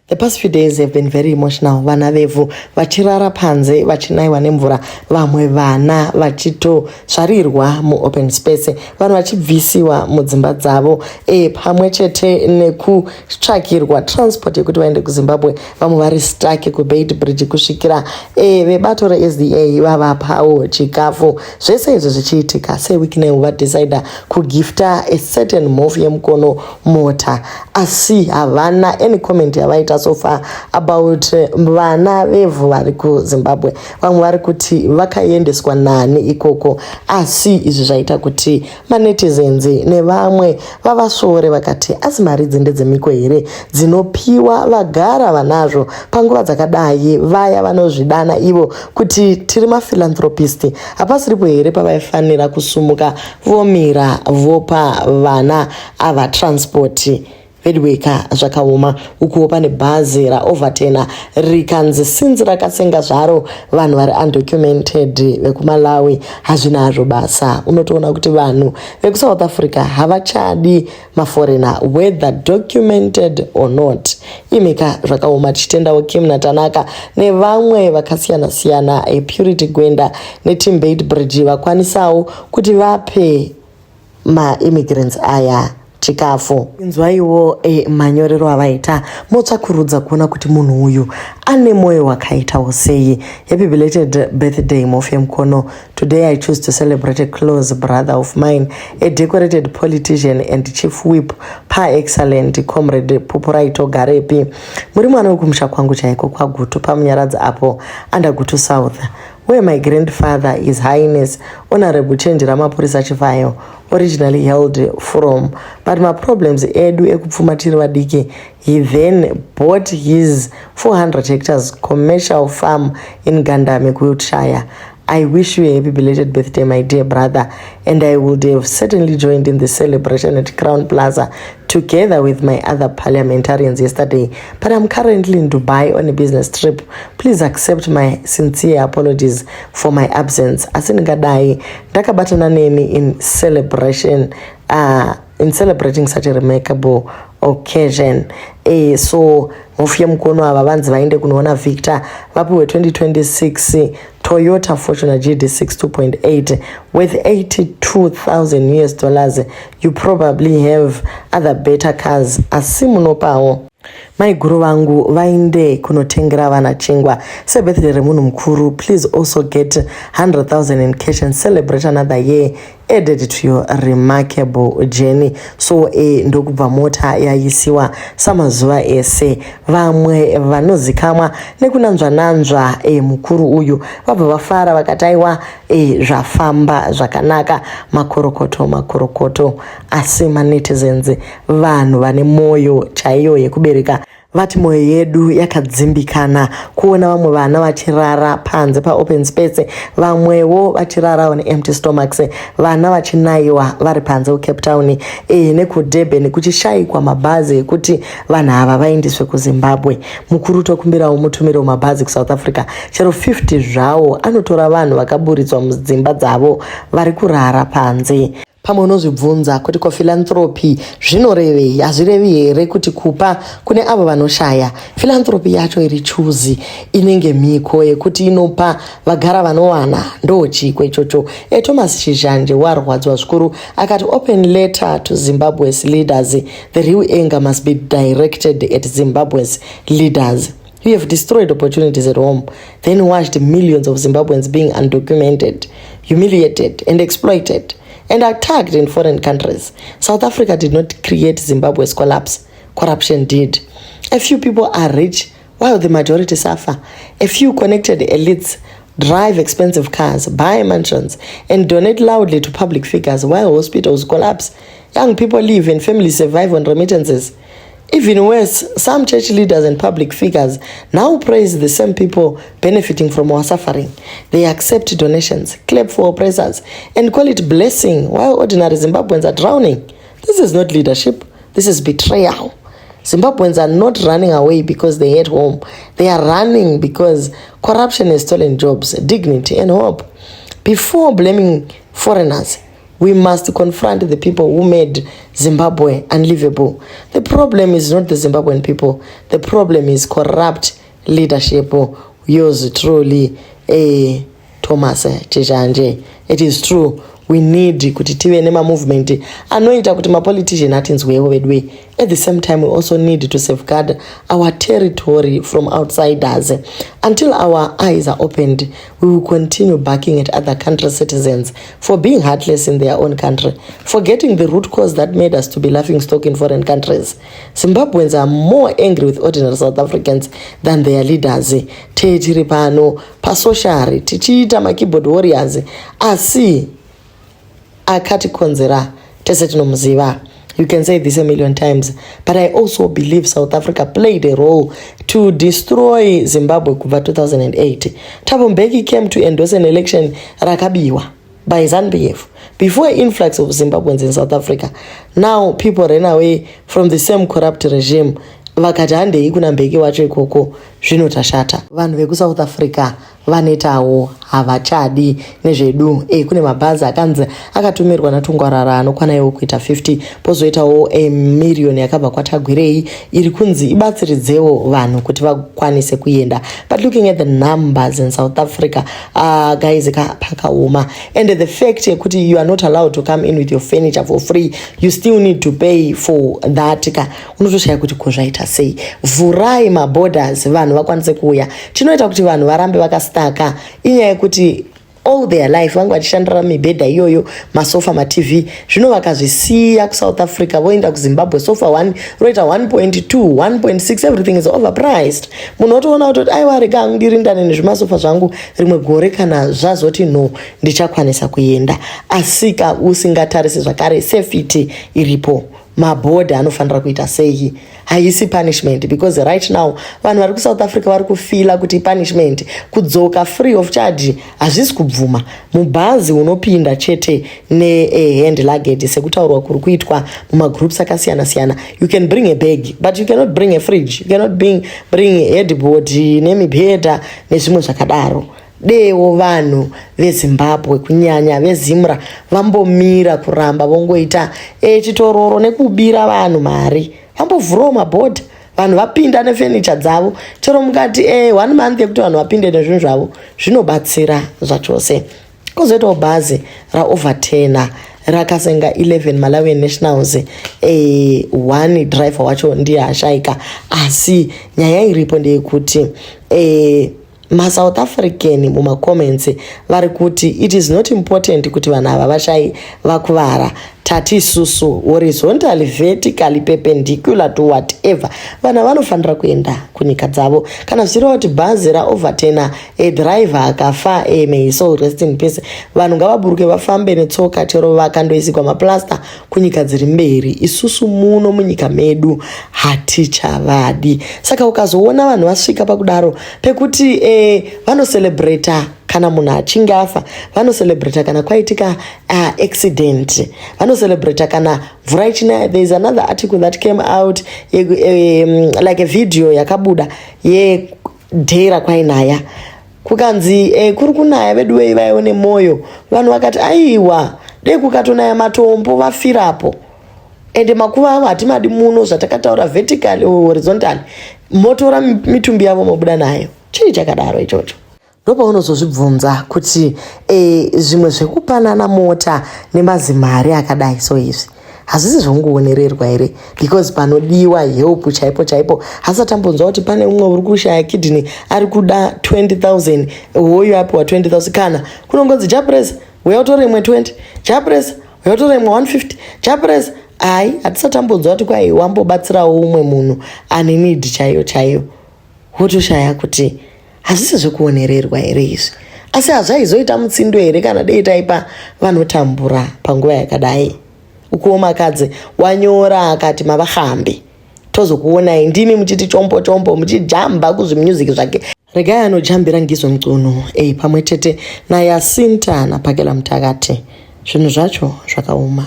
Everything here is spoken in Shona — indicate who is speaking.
Speaker 1: The past few days have been very emotional. Vana vevhu vachirara panze vachinaiwa nemvura, vamwe vana vachitozvarirwa muopen space, vanhu vachibvisiwa mudzimba dzavo pamwe chete nekutsvakirwa transport yekuti vaende kuZimbabwe. Vamwe vari stuck kuBeitbridge kusvikira vebato reSDA vavapawo chikafu. Zvese izvi zvichiitika, Sir Wicknell vadecida kugifta a certain mhofu yemukono mota, asi havana any comment yavaita so far about vana vevhu vari kuZimbabwe. Vamwe vari kuti vakaendeswa nani ikoko, asi izvi zvaita kuti manetizens nevamwe vavasvore, vakati asi mari idzi ndedzemiko here dzinopiwa vagara vanazvo panguva dzakadai? Vaya vanozvidana ivo kuti tiri maphilanthropist, hapasiripo here pavaifanira kusumuka vomira vopa vana ava transport? Vedweka, zvakaoma. Ukuwo pane bhazi raoverturna rikanzi sinzi rakasenga zvaro vanhu vari undocumented vekuMalawi. Hazvina hazvo basa. Unotoona kuti vanhu vekuSouth Africa havachadi maforeigner, whether documented or not. Imika, zvakaoma. Tichitendawo Kim naTanaka nevamwe vakasiyana-siyana, Purity Gwenda neteam Beitbridge, vakwanisawo kuti vape maimmigrants aya chikafu. Inzwaiwo manyorero avaita, motsvakurudza kuona kuti munhu uyu ane mwoyo wakaitawo sei. "Happy belated birthday, Mhofu Mukono. Today I choose to celebrate a close brother of mine, a decorated politician and chief whip par excellent, Comrade Pupurai Togarepi. Muri mwana wekumusha kwangu chaiko kwaGutu, paMunyaradzi apo, under Gutu South, where my grandfather, His Highness Honorable Chenji Ramapurisa Chivayo, originally hailed from. But maproblems edu ekupfuma tiri vadiki, he then bought his 400 hectares commercial farm in Gandami, kuWiltshire. I wish you a happy belated birthday, my dear brother, and I would have certainly joined in the celebration at Crown Plaza together with my other parliamentarians yesterday, but I'm currently in Dubai on a business trip. Please accept my sincere apologies for my absence. Asi ndingadai ndakabatana nemi in celebrating such a remarkable occasion." So Mhofu Yemukono ava vanzi vaende kunoona Victor, vapiwe 2026 Toyota Fortuner GD6 2.8 with US$82,000. You probably have other better cars, asi munopawo maiguru vangu vainde kunotengera vana chingwa sebirthday remunhu mukuru. Please also get 100,000 in cash and celebrate another year added to your remarkable journey." So ndokubva mota yaisiwa samazuva ese. Vamwe vanozikamwa nekunanzva-nanzva mukuru uyu vabva vafara, vakati aiwa, zvafamba zvakanaka, makorokoto, makorokoto. Asi manetizens, vanhu vane mwoyo chaiyo yekubereka, vati mwoyo yedu yakadzimbikana kuona vamwe vana vachirara panze paopen space, vamwewo vachirarawo neempty stomachs, vana vachinayiwa vari panze kuCape Town nekuDurban, kuchishayikwa mabhazi ekuti vanhu ava vaendeswe kuZimbabwe. Mukuru, tokumbirawo mutumiro mabhazi kuSouth Africa, chero 50 zvawo, anotora vanhu vakaburitswa mudzimba dzavo vari kurara panze. Pamwe unozvibvunza kuti ko philanthropy zvinorevei? Hazvirevi here kuti kupa kune avo vanoshaya? Philanthropy yacho iri choosy, inenge mhiko yekuti inopa vagara vanowana. Ndo chiko ichocho? Thomas Chizhanje warwadzwa zvikuru, akati, "Open letter to Zimbabwe's leaders. The real anger must be directed at Zimbabwe's leaders. You have destroyed opportunities at home, then watched millions of Zimbabweans being undocumented, humiliated and exploited and attacked in foreign countries. South Africa did not create Zimbabwe's collapse. Corruption did. A few people are rich while the majority suffer. A few connected elites drive expensive cars, buy mansions, and donate loudly to public figures while hospitals collapse. Young people live and families survive on remittances. Even worse, some church leaders and public figures now praise the same people benefiting from our suffering. They accept donations, clap for oppressors, and call it blessing while ordinary Zimbabweans are drowning. This is not leadership, this is betrayal. Zimbabweans are not running away because they hate home. They are running because corruption has stolen jobs, dignity, and hope. Before blaming foreigners, We must confront the people who made Zimbabwe unlivable. The problem is not the Zimbabwean people. The problem is corrupt leadership. Yours truly, Thomas Chizhanje. It is true. We need kuti tive nemamovement anoita kuti mapolitician atinzwewo vedu. At the same time, we also need to safeguard our territory from outsiders. Until our eyes are opened, we will continue barking at other country citizens for being heartless in their own country, forgetting the root cause that made us to be laughing stock in foreign countries. Zimbabweans are more angry with ordinary South Africans than their leaders. Tiri pano pasocial tichiita makeyboard warriors, asi akatikonzera tese tinomuziva. You can say this a million times, but I also believe South Africa played a role to destroy Zimbabwe kubva 2008. Thabo Mbeki came to endorse an election rakabiwa by ZANU-PF before influx of Zimbabweans in South Africa. Now people ran away from the same corrupt regime, vakati handei kuna Mbeki wacho ikoko. Zvino tashata. Vanhu vekuSouth Africa vanetawo, havachadi nezvedu. Kune mabhazi akanzi akatumirwa naTungwarara anokwana iwo kuita 50, pozoitawo emiriyoni yakabva kwaTagwirei iri kunzi ibatsiridzewo vanhu kuti vakwanise kuenda. But looking at the numbers in South Africa, guys, pakaoma. And the fact yekuti you are not allowed to come in with your furniture for free, you still need to pay for that ka, unotoshaya kuti ko zvaita sei. Vhurai maborders, vanhu vakwanise kuuya. Chinoita kuti vanhu varambe vakastaka inyaya yekuti all their life vange vachishandira mibhedha iyoyo, masofa, maTV. Zvino vakazvisiya kuSouth Africa voenda kuZimbabwe, sofa 1 roita 1.2, 1.6, everything is overpriced. Munhu otoona kutoti aiwa, rega ndirindane nezvimasofa zvangu, rimwe gore kana zvazoti no, ndichakwanisa kuenda. Asika usingatarisi zvakare safety iripo, mabhodha anofanira kuita sei? Haisi punishment, because right now vanhu vari kuSouth Africa vari kufeela kuti punishment. Kudzoka free of charge hazvisi kubvuma. Mubhazi unopinda chete nehand luggage, sekutaurwa kuri kuitwa mumagroups akasiyana-siyana. You can bring a bag, but you cannot bring a fridge, you cannot bring headboard nemibhedha nezvimwe zvakadaro. Dewo vanhu veZimbabwe, kunyanya veZimra, vambomira kuramba vongoita chitororo nekubira vanhu mari. Vambovhurawo mabhodha, vanhu vapinda nefenicha dzavo. Chero mukati one month yekuti vanhu vapinde nezvinhu zvavo, zvinobatsira zvachose. Kwozoitawo bhazi raoverturna rakasenga 11 Malawian nationals, one driver wacho ndiye ashayika. Asi nyaya iripo ndeyekuti maSouth African mumacomments vari kuti it is not important kuti vanhu ava vashai vakuvara. Tati isusu horizontally, vertically, perpendicular to whatever, vanhu vanofanira kuenda kunyika dzavo. Kana zvichireva kuti bhazi raoverturna, edhiraivha akafa, may soul rest in peace, vanhu ngavaburuke vafambe netsoka, chero vakandoisigwa maplasta kunyika dziri mberi. Isusu muno munyika medu hatichavadi. Saka ukazoona vanhu vasvika pakudaro pekuti vanocelebrata kana munhu achinge afa, vanocelebrata kana kwaitika accident, vanocelebrata kana mvura ichinaya. There is another article that came out, like a video yakabuda yedhera kwainaya, kukanzi kuri kunaya vedu vei, vaiwo nemwoyo. Vanhu vakati aiwa, dei kukatonaya matombo vafirapo, ende makuva avo hatimadi muno. Zvatakataura vertically, horizontally, motora mitumbi yavo mobuda nayo. Chii chakadaro ichocho? Ndopaunozozvibvunza kuti zvimwe zvekupanana mota nemazimari akadai so izvi hazvisi zvongoonererwa here? Because panodiwa help chaipo chaipo, hasati ambonzwa kuti pane umwe uri kushaya kidney ari kuda 20 000, hoyu apiwa 20 000. Kana kunongonzi Japres, uya utore imwe 20, Japres, uya utore imwe 150, Japres. Hai, hatisati ambonzwa kuti kwai wambobatsirawo umwe munhu ane need chaiyo chaiyo. Wotoshaya kuti hazvisi zvekuonererwa here izvi? Asi hazvaizoita mutsindo here kana dei taipa vanotambura panguva yakadai? Ukuwo Makadzi wanyora akati mavahambi tozokuonai ndimi muchiti chombo chombo muchijamba kuzvimusic zvake. Regai anojambira Ngizwe Mchunu pamwe chete naYasinta naPhakela Mthakathi. Zvinhu zvacho zvakaoma.